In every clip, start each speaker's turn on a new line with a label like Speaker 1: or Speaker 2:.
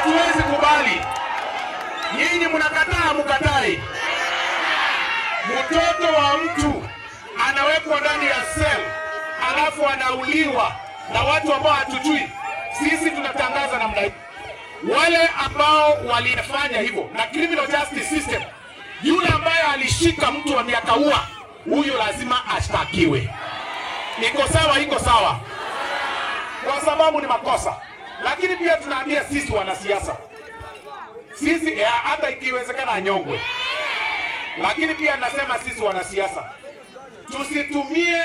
Speaker 1: Hatuwezi kubali. Nyinyi mnakataa, mkatai. Mtoto wa mtu anawekwa ndani ya cell alafu anauliwa na watu ambao hatujui. Sisi tunatangaza namna hii, wale ambao walifanya hivyo na criminal justice system, yule ambaye alishika mtu wa miaka huyo lazima ashtakiwe. Iko sawa? Iko sawa, kwa sababu ni makosa. Lakini pia tunaambia sisi wanasiasa, sisi hata ikiwezekana anyongwe, lakini pia nasema sisi wanasiasa tusitumie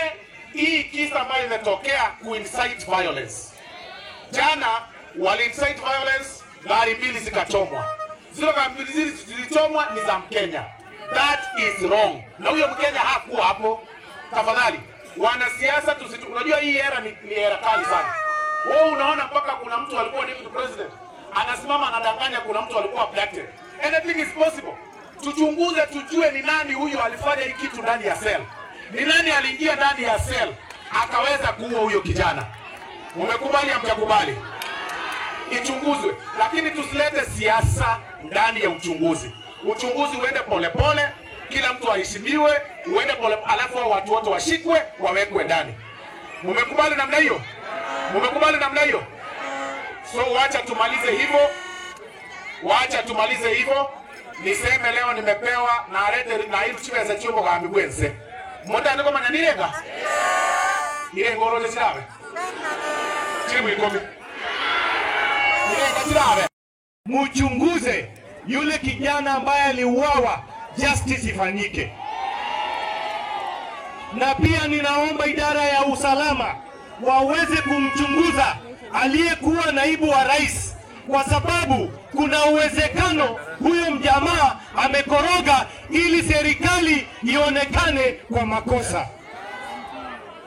Speaker 1: hii kisa ambayo imetokea kuincite violence. Jana wali incite violence, gari mbili zikachomwa. Zile gari mbili zilichomwa ni za Mkenya. That is wrong. Na huyo Mkenya hakuwa hapo. Tafadhali wanasiasa tusitu, unajua hii era ni era kali sana. Wewe unaona mpaka kuna mtu alikuwa deputy president anasimama anadanganya kuna mtu alikuwa abducted. Anything is possible. Tuchunguze tujue ni nani huyo alifanya hii kitu ndani ya cell. Ni nani aliingia ndani ya cell akaweza kuua huyo kijana? Umekubali hamjakubali? Ichunguzwe, lakini tusilete siasa ndani ya uchunguzi. Uchunguzi uende polepole, kila mtu aheshimiwe, uende pole, alafu watu wote washikwe, wawekwe ndani. Mumekubali namna hiyo? Mumekubali namna hiyo? So wacha tumalize hivyo, wacha tumalize hivyo. Niseme leo nimepewa na arete na hiru chibeza chumbo gambi bwense. Monda ndiko manyanirenga? Irenga oroje chirabe? Chiri mwikomi. Irenga chirabe.
Speaker 2: Muchunguze yule kijana ambaye aliuawa, justice ifanyike. Na pia ninaomba idara ya usalama waweze kumchunguza aliyekuwa naibu wa rais, kwa sababu kuna uwezekano huyo mjamaa amekoroga ili serikali ionekane kwa makosa.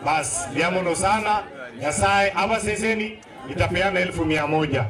Speaker 2: Bas, liamono sana Nyasaye abaseseni, nitapeana 1,100.